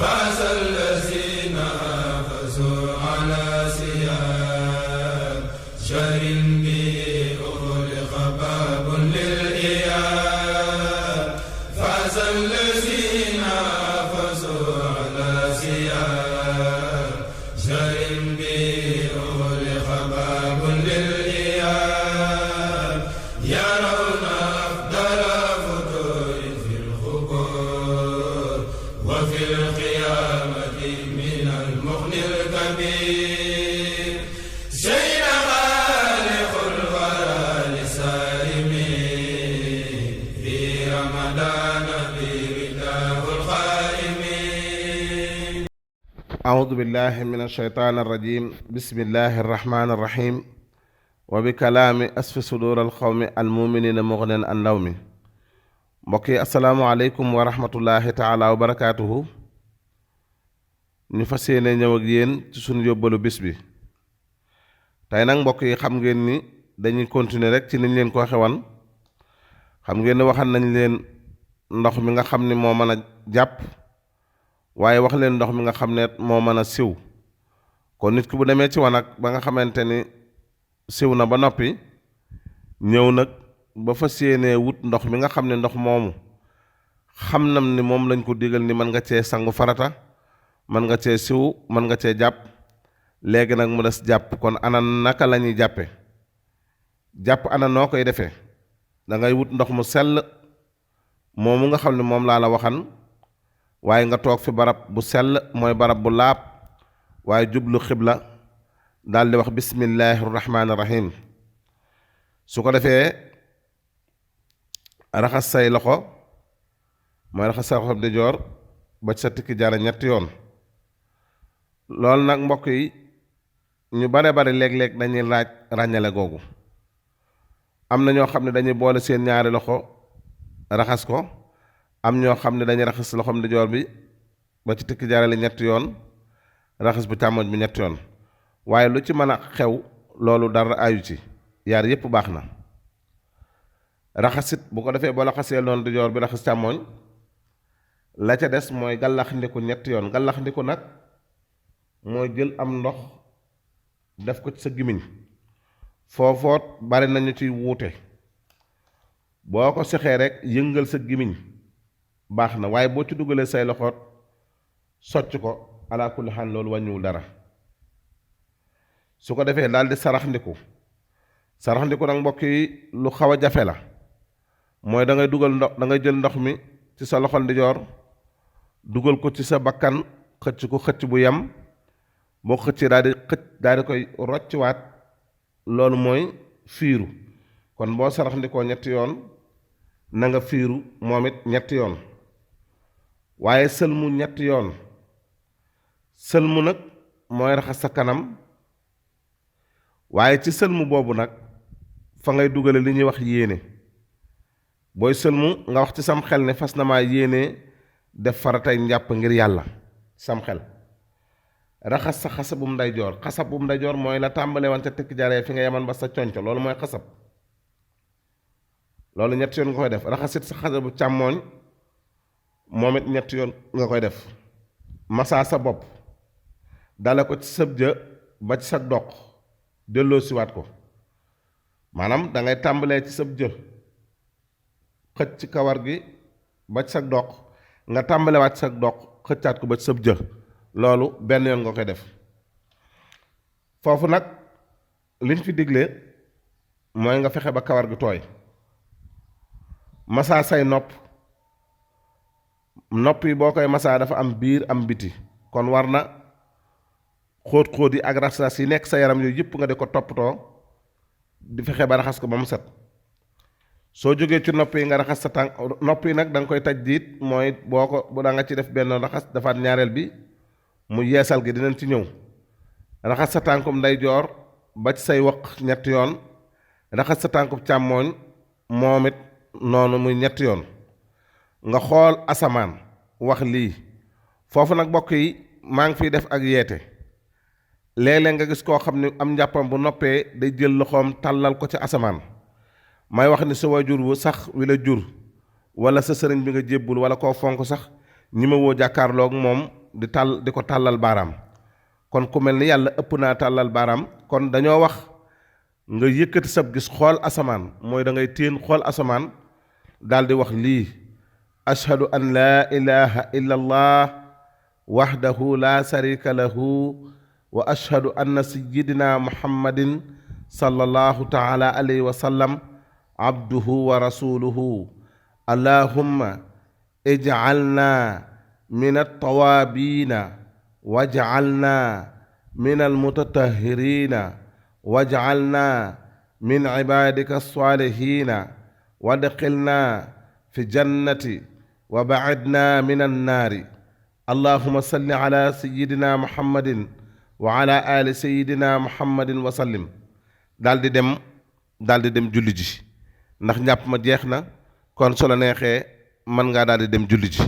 فاز الذين فازوا على سيار شر به أغلق باب للإياب فاز الذين فازوا على سيار شر به أغلق باب للإياب يرون أفضل فتور في الخبور وفي القيامة من المغني الكبير شيء خالق الورى لسالمين في رمضان برداه الخائمين. أعوذ بالله من الشيطان الرجيم. بسم الله الرحمن الرحيم. وبكلام أسف صدور القوم المؤمنين مغنى عن لوم. mbokk yi asalaamaaleykum wa rahmatullahi taala wa barakaatuhu. ñu fas yéene ñëw ak yéen ci sunu yóbbalu bis bi. tey nag mbokk yi xam ngeen ni dañuy continuer rek ci niñ leen ko xewan. xam ngeen ni waxal nañ leen ndox mi nga xam ni moo mën a jàpp waaye wax leen ndox mi nga xam ne moo mën a siw. kon nit ki bu demee ci wanag ba nga xamante ni siw na ba noppi ñëw nag ba fas yéenee wut ndox mi nga xam ne ndox moomu xam nam ni moom lañ ko digal ni mën nga cee sangu farata mën nga cee siw mën nga cee jàpp. léegi nag mu des jàpp. kon ana naka la ñuy jàppe jàpp ana noo koy defee da ngay wut ndox mu sell moomu nga xam ne moom laa la waxan waaye nga toog fi barab bu sell mooy barab bu laab waaye jublu xibla daal di wax bismillahi rahmaani rahim. su ko defee raxas say loxo mooy raxas sa loxo ndijoor ba ci sa tikki jaara ñetti yoon. loolu nag mbokk yi ñu bare bare léeg-léeg dañuy laaj ràññale googu. am na ñoo xam ne dañuy boole seen ñaari loxo raxas ko am ñoo xam ne dañuy raxas loxom ndijoor bi ba ci tikki jaara li ñetti yoon raxas bu càmmoñ bi ñetti yoon. waaye lu ci mën a xew loolu dara ayu ci yaar yépp baax na. raxasit bu ko defee boo raxasee noonu ndijoor bi raxas càmmoñ la ca des mooy gàllax ndiku ñetti yoon. gàllax ndiku nag mooy jël am ndox def ko ci sa gimiñ foofoot bari nañu ciy wuute. boo ko sexee rek yëngal sa gimiñ baax na waaye boo ci dugalee say loxoot socc ko ala kulli xaal loolu wàññiwul dara. su ko defee daal di sarax ndiku nag mbokk yi lu xaw a jafe la. mooy da ngay dugal ndox da ngay jël ndox mi ci sa loxol ndijoor dugal ko ci sa bakkan xëcc ko xëcc bu yem boo xëccee daal di koy rocciwaat. loolu mooy fiiru. kon boo sarax ndikoo ñetti yoon na nga fiiru moom it ñetti yoon. waaye sëlmu ñetti yoon. sëlmu nag mooy raxas sa kanam waaye ci sëlmu boobu nag fa ngay dugale li ñuy wax yéene. booy sëlmu nga wax ci sam xel ne fas na maa yéene def faratay njàpp ngir yàlla sam xel. raxas sa xasabum ndeyjoor. xasabum ndeyjoor mooy la tàmbale woon ca tekki jaree fi nga yeman ba sa conco loolu mooy xasab. loolu ñetti yoon nga koy def. raxasit sa xasabu càmmooñ moom it ñetti yoon nga koy def. masaa sa bopp dale ko ci sëb jë ba ci sa doq delloo siwaat ko. maanaam da ngay tàmbalee ci sëb jë xëcc ci kawar gi ba ci sa doq nga tàmbalewaat ci sa doq xëccaat ko ba ci sëb jë. loolu benn yoon nga koy def. foofu nag liñ fi digle mooy nga fexe ba kawar gi tooy. masaa say nopp yi boo koy masaa dafa am biir am biti. kon war na xóot-xóot yi ak ras-ras yi nekk sa yaram yooyu yëpp nga di ko toppatoo di fexe ba raxas ko ba mu set. soo jógee ci nopp yi nga raxas sa tànk. nopp yi nag da nga koy taj diit mooy boo ko bu da nga ci def benn raxas defaat ñaareel bi mu yeesal gi dinañ ci ñëw. raxas sa tànkum ndeyjoor ba ci say waq ñetti yoon. raxas sa tànkum càmmooñ moom it noonu muy ñetti yoon. nga xool asamaan wax lii. foofu nag mbokk yi maa ngi fiy def ak yeete. léeg-léeg nga gis koo xam ne am njàppam bu noppee day jël loxoom tàllal ko ci asamaan. may wax ni sa waajur wu sax wi la jur wala sa sëriñ bi nga jébbul wala koo fonk sax ñi ma woo jàkkaarloog moom di ko tàllal baaraam kon ku mel ni yàlla ëpp naa tàllal baaraam kon dañoo wax nga yëkkati sab gis xool asamaan mooy da ngay téen xool asamaan daal di wax lii ashhadu an laa ilaha illa allah wahdahu la sharika lahu wa ashhadu anna sayyidina muhammadin sallallahu taala alayhi wa sallam abduhu wa rasuluhu allahumma ij'alna min at-tawaabiina waj'alna min al-mutatahhiriina waj'alna min ibaadika as-saalihiina wadxilna fi jannati wa ba'idna min an-naari allahumma salli ala sayyidina muhammadin wa ala ali sayyidina muhammadin wa sallim daal di dem julli ji ndax njàpp ma jeex na kon su la neexee mën ngaa daal di dem julli ji